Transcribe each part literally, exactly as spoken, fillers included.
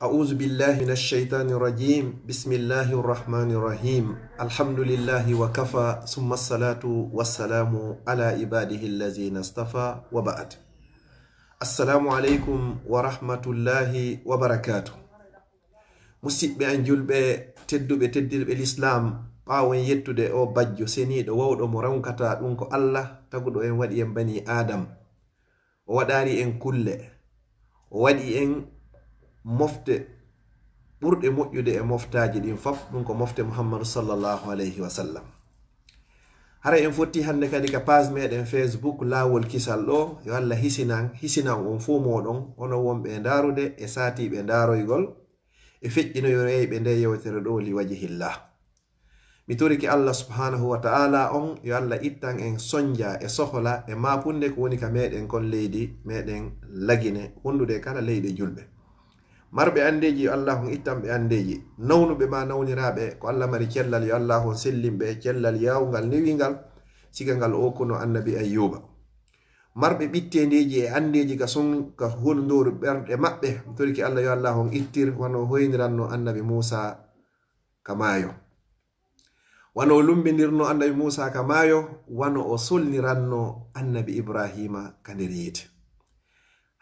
أعوذ بالله من الشيطان الرجيم. بسم الله الرحمن الرحيم. الحمد لله وكفى، ثم الصلاة والسلام على عباده الذين اصطفى، وبعد. السلام عليكم ورحمة الله وبركاته. Musidɓe an julɓe tedduɓe, teddirɓe lislaam, ɓaawo en yettude o bajjo seniiɗo wawɗo mo ronkataa ɗum ko Allah, taguɗo en, waɗi en banii Aadam. O waɗaari en kulle. O waɗi en mofte ɓurɗe moƴƴude e moftaaji ɗin fof, ɗum ko mofte Muhammadu sallallahu alayhi wa sallam. Hara en fotti hannde kadi ka page meɗen Facebook Laawol Kisal ɗo, yo Allah hisinan, hisinan on fof mooɗon, onon wonɓe e ndaarude e saatiiɓe ndaaroygol, e feƴƴinoyoreyɓe nde yewtere ɗo li wajhillah. Mi torike Allah subhanahu wa ta'ala on, yo Allah ittan en sonja e sohola e mapunde ko woni ka meɗen kon leydi meɗen Lagine, wondude e kala leyɗe julɓe. Marɓe andeeji, yo Allah on ittan ɓe andeeji. Nawnuɓe ma nawniraaɓe, ko Allah mari cellal, yo Allah on sellin ɓe cellal yawngal newingal, siga ngal o kono annabi Ayyuba. Marɓe ɓitteendeeji e andeeji ka son, ka hulndooru ɓerɗe maɓɓe, mi torike Allah, yo Allah on ittir wano hoyniranno annabi Muusa ka maayo. Wano o lumbindirno annabi Muusa ka maayo, wano o solniranno annabi Ibrahima ka nder yiite.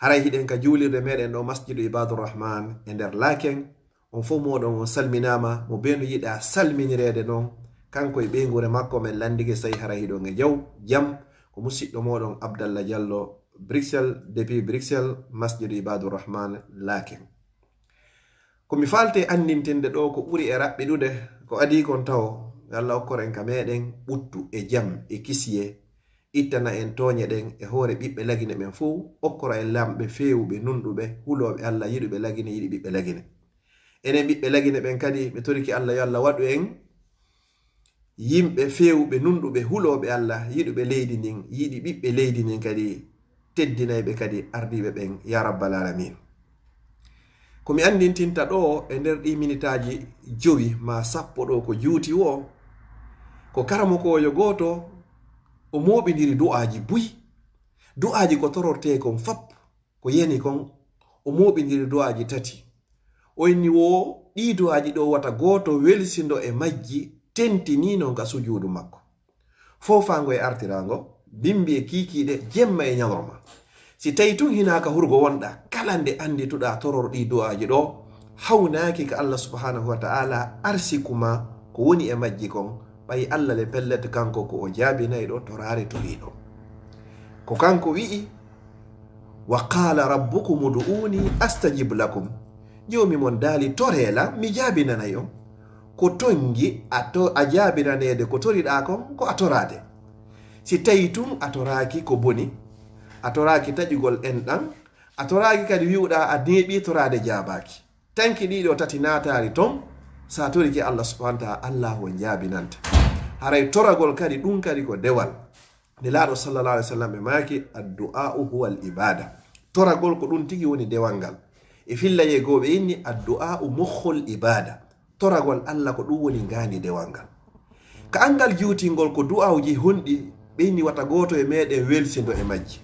Haray hiɗen ka juulirde meɗen ɗo Masjidu Ibadur Rahman e nder Laken, on fof moɗon on salminama, mo benu yiɗa salminireede non, kanko e ɓeynguure makko men landike, so tawi haray hiɗon e jaw, jam, ko musiɗɗo moɗon Abdallah Diallo, Bruxelles, depuis Bruxelles, Masjidu Ibadur Rahman, Laken. Ko mi falte anndintinde ɗo ko ɓuri e raɓɓiɗude, ko adii kon tawo, yo Allah okkor en ka meɗen ɓuttu e jam e kisiye, ittana en tooñe ɗen e hoore ɓiɓɓe Lagine ɓen fof, okkora en laamɓe feewuɓe, nunɗuɓe, hulooɓe Allah, yiɗuɓe Lagine, yiɗi ɓiɓɓe Lagine. Enen ɓiɓɓe Lagine ɓen kadi, mi torike Allah, yo Allah waɗu en yimɓe feewuɓe, nunɗuɓe, hulooɓe Allah, yiɗuɓe leydi ndin, yiɗi ɓiɓɓe leydi ndin kadi, teddinayɓe kadi ardiiɓe ɓen, ya rabbal alamin. Ko mi anndintinta ɗo e nder ɗi minitaaji jowi ma sappo ɗo ko juuti wo, ko karamokoojo gooto, o mooɓindiri du'aaji buy. Du'aaji ko torortee kon fop, ko yani kon, o mooɓindiri du'aaji tati. O inni wo, ɗii du'aaji ɗo wata gooto welsindo e majji, tentini non ka sujuudu makko. Foofaango e artiraango, bimbi e kiikiiɗe, jemma e ñalorma. Si tawi tun hinaa ka hurgo wonɗa, kala nde anndituɗa toror ɗii du'aaji ɗo, hawnaaki ka Allah subhanahu wa ta'ala arsiku ma ko woni e majji kon, ɓay Allah le pellet kanko ko o jaabinayɗo toraare toriiɗo. Ko kanko wi'i, "Wa qala rabbukum ud'uni astajib lakum." Joomi mon daali, "Toree lan, mi jaabinanay on." Ko tongi a to-, a jaabinaneede ko toriɗaa kon, ko a toraade. Si tawi tun a toraaki ko boni, a toraaki taƴugol enɗan, a toraaki kadi wi'uɗaa a neeɓii toraade jaabaaki. Tanki ɗiɗo tati naataari ton, sa torike Allah subhanahu wa ta'ala, Allahu on jaabinanta. Haray toragol kadi, ɗun kadi ko dewal. Nelaaɗo sallallahu alaihi wasallam ɓe maaki, "Addu'a'u huwal ibada." Toragol ko ɗun tigi woni dewal ngal. E fillayee goo ɓe inni, "Addu'a'u mukhul ibada." Toragol Allah ko ɗun woni ngaandi dewal ngal. Ka angal juutingol ko du'aawuji honɗi ɓe inni wata gooto e meɗen welsindo e majji.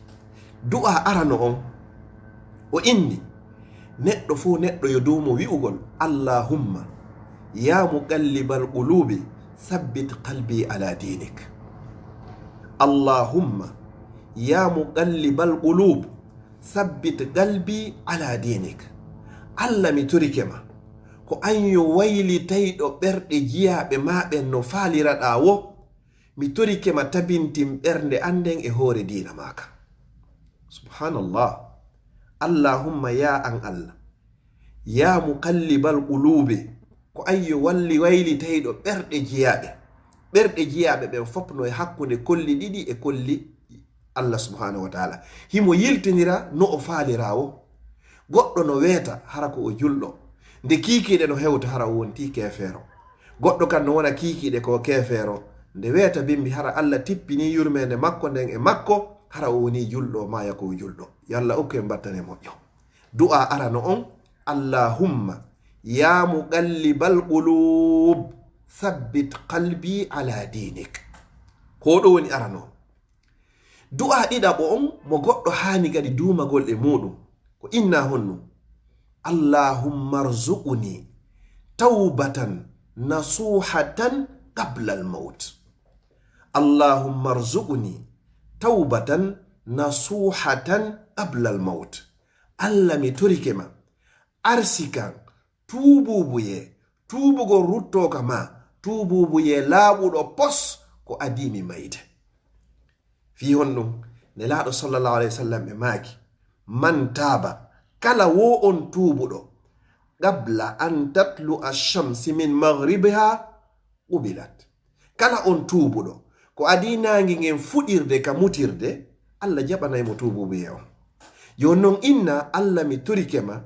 Du'a arano on, o inni, neɗɗo fow neɗɗo yo duumo wi'ugol, "Allahumma, ya muqallibal qulubi, sabbit qalbi ala dinik." Allahumma, ya muqallibal qulub, sabbit qalbi ala dinik. Allah, mi torike ma, ko an yo waylitayɗo ɓerɗe jiyaaɓe ma ɓen no faaliraɗaa wo, mi torike ma tabintin ɓernde an nden e hoore diina maa ka. Subhanallah. Allahumma, ya an Allah, ya muqallibal qulubi, ko an yo walli waylitayɗo ɓerɗe jiyaaɓe. Ɓerɗe jiyaaɓe ɓen fop no e hakkunde kolli ɗiɗi e kolli Allah subhanahu wa ta'ala. Himo yiltinira no o faalira wo. Goɗɗo no weeta hara ko o julɗo. Nde kiikiiɗe no hewta hara o wonti keefeero. Goɗɗo kan no wona kiikiiɗe ko keefeero. Nde weeta bimbi hara Allah tippini yurmeende makko nden e makko, hara o woni julɗo, maaya ko o julɗo. Yo Allah okku en battane moƴƴo. Du'a arano on, "Allahumma, ya muqallibal qulub, sabbit qalbi ala dinik." Ko ɗo woni arano on. Du'a ɗiɗaɓo on, mo goɗɗo haani kadi duumagol e muɗum, ko inna honno, اللهم ارزقني توبة نصوحة قبل الموت. اللهم ارزقني توبة نصوحة قبل الموت. Allah, mi torike ma, arsikan tuubuubuyee, tuubugol ruttooka ma, tuubuubuyee laaɓuɗo pos ko adii mi mayde. Fii honɗum? Nelaaɗo sallallahu alayhi wa sallam ɓe maaki, "Man taaba, kala wo on tuubuɗo, qabla an tatlu'a shamsi min maghribiha, qubilat." Kala on tuubuɗo, ko adii naange ngen fuɗirde ka mutirde, Allah jaɓanay mo tuubuubuyee on. Jooni non, inna Allah, mi torike ma,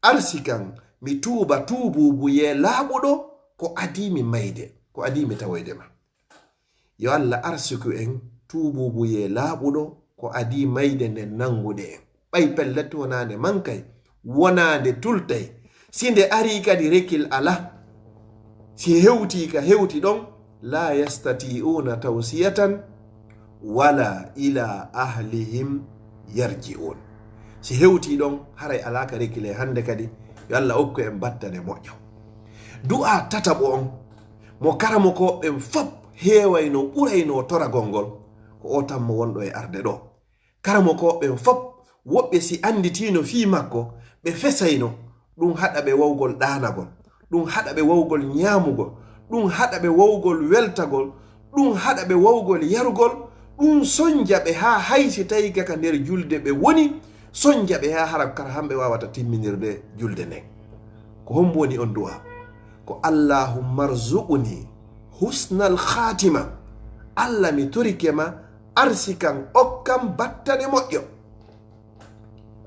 arsikan mi tuuba tuubuubuyee laaɓuɗo ko adii mi mayde, ko adii mi tawoyde ma. Yo Allah arsiku en tuubuubuyee laaɓuɗo ko adii mayde nden nanngude en. Ɓay pellet wonaande mankay, wonaande tultay. Si nde arii kadi rekil alaa. Si hewtii ka hewti ɗon, "la yastati'una tawsiyatan wala ila ahlihim yarji'un." Si hewtii ɗon, haray alaa ka rekile hannde kadi. Yo Allah okku en battane moƴƴo. Du'a tataɓo on, mo karamokooɓe ɓen fop heewayno, ɓurayno toragol ngol, ko o tammo wonɗo e arde ɗo. Karamokooɓe ɓen fop, woɓɓe si annditiino fii makko, ɓe fesayno, ɗum haɗa ɓe wawgol ɗaanagol, ɗum haɗa ɓe wawgol ñaamugol, ɗum haɗa ɓe wawgol weltagol, ɗum haɗa ɓe wawgol yarugol, ɗum sonja ɓe haa hay si tawii ka nder julde ɓe woni, sonja ɓe haa hara kara hamɓe waawata timminirde julde nden. Ko hombo woni on du'a? Ko, "Allahumma rzuqni husnal khatima." Allah, mi torike ma, arsikan, okkan battane moƴƴo.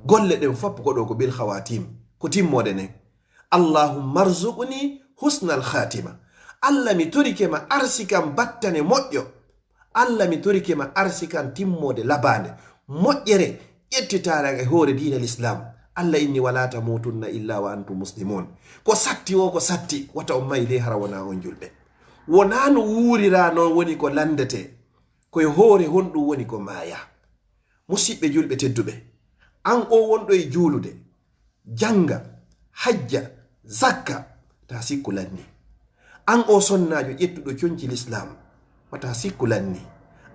Golle ɗen fop ko ɗo ko bil khawatim, ko timmoode nden. "Allahumma rzuqni husnal khatima." Allah, mi torike ma, arsikan battane moƴƴo. Allah, mi torike ma, arsikan timmoode labaande, moƴƴere, ƴettitaare e hoore diina Lislaam. Allah inni, "Wala tamutunna illa wa antum muslimun." Ko satti o, ko satti, wata on mayle hara wona on julɓe. Wona no wuurira non woni ko lanndete, ko e hoore honɗum woni ko maaya. Musiɓɓe julɓe tedduɓe, an o wonɗo e juulude, jannga, hajja, zakka, ta sikku lanni. An o sonnaajo ƴettuɗo conci Lislaam, wata sikku lanni.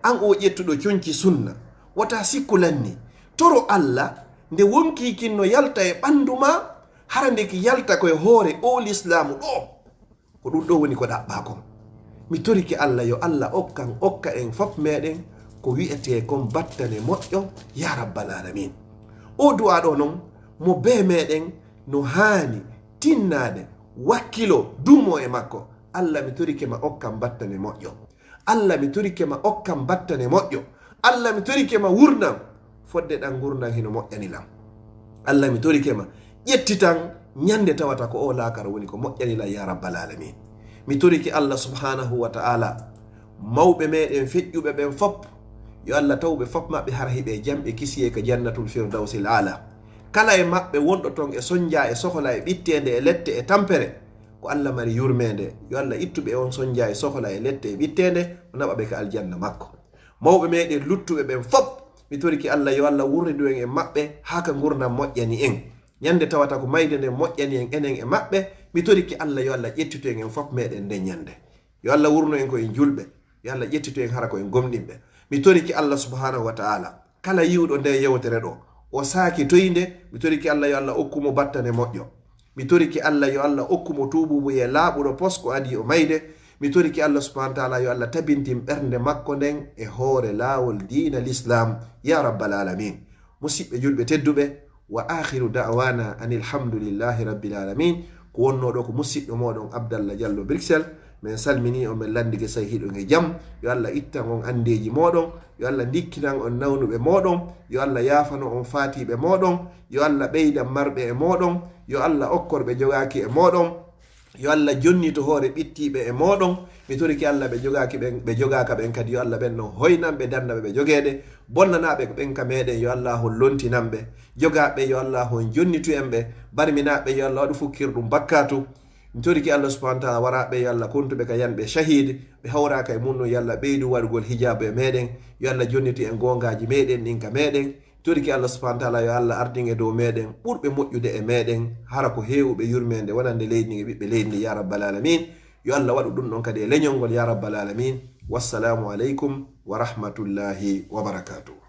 An o ƴettuɗo conci sunna, wata sikku lanni. Toro Allah, nde wonkii kin no yalta e ɓanndu ma, hara nde ki yalta ko e hoore o Lislaamu ɗo. Ko ɗum ɗo woni ko ɗaɓɓaa kon. Mi torike Allah, yo Allah okkan, okka en fop meɗen ko wi'etee kon battane moƴƴo, ya rabbal alamin. O du'a ɗo non, mo bee meɗen no haani tinnaade, wakkilo, duumo e makko. Allah, mi torike ma, okkan battane moƴƴo. Allah, mi torike ma, okkan battane moƴƴo. Allah, mi torike ma, wurnan fodde ɗan ngurndan hino moƴƴani lan. Allah, mi torike ma, ƴettitan ñande tawata ko o laakara woni ko moƴƴani lan, ya rabbal alamin. Mi torike Allah subhanahu wa ta'ala, mawɓe meɗen feƴƴuɓe ɓen fop, yo Allah taw ɓe fop maɓɓe hara hiɓe jam, ɓe kisiyee ka jannatul firdawsil aala. Kala e maɓɓe wonɗo ton e sonja e sohola e ɓitteende e lette e tampere, ko Allah mari yurmeende, yo Allah ittu ɓe on sonja e sohola e lette e ɓitteende, o naɓa ɓe ka aljanna makko. Mawɓe meɗen luttuɓe ɓen fop, mi torike Allah, yo Allah wurnidu en e maɓɓe haa ka ngurndan moƴƴani en. Ñande tawata ko mayde nden moƴƴani en enen e maɓɓe, mi torike Allah, yo Allah ƴettitu en en fop meɗen nden ñande. Yo Allah wurnu en ko en julɓe, yo Allah ƴettitu en hara ko en gomɗinɓe. Mi torike Allah subhanahu wa ta'ala, kala yi'uɗo nde yewtere ɗo, o saakitoyi nde, mi torike Allah, yo Allah okku mo battane moƴƴo. Mi torike Allah, yo Allah okku mo tuubuubuyee laaɓuɗo pos ko adii o mayde. Mi torike Allah subhanahu wa ta'ala, yo Allah tabintin ɓernde makko nden e hoore laawol diina Lislaam, ya rabbal alamin. Musiɓɓe julɓe tedduɓe, wa akhiru da'wana anil hamdulillahi rabbil alamin. Ko wonnoo ɗo ko musiɗɗo mooɗon Abdallah Diallo Bruxelles. Men salminii on, men lanndike say hiɗon e jam. Yo Allah ittan on anndeeji mooɗon. Yo Allah ndikkinan on nawnuɓe mooɗon. Yo Allah yaafano on faatiiɓe mooɗon. Yo Allah ɓeydan marɓe e mooɗon. Yo Allah okkor ɓe jogaaki e mooɗon. Yo Allah jonnito hoore ɓittiiɓe e mooɗon. Mi torike Allah ɓe jogaaki ɓen, ɓe jogaaka ɓen kadi, yo Allah ɓen non hoynan ɓe, dannda ɓe ɓe jogeede. Bonnanaaɓe ɓen ka meɗen, yo Allah hon lontinan ɓe. Jogaaɓe, yo Allah hon jonnitu en ɓe. Barminaaɓe, yo Allah waɗu fukkirɗum bakkaatu. Mi torike Allah subhanahu wa ta'ala, waraaɓe, yo Allah kontu ɓe ka yanɓe shahid. Ɓe hawraaka e mun ɗum, yo Allah ɓeydu waɗugol hijaabu e meɗen. Yo Allah jonnitu en goongaaji meɗen ɗin ka meɗen. Toriki Allah subhanahu wa taala yo Allah ardin e dow meɗen ɓurɓe moƴƴude e meɗen, hara ko heewuɓe yurmeende wonande leydi ndi e ɓiɓɓe leydi ndi, ya rabbal alamin. Yo Allah waɗu ɗum ɗon kadi e leñol ngol, ya rabbal alamin. Wassalamu aleykum wa rahmatullahi wa barakatuh.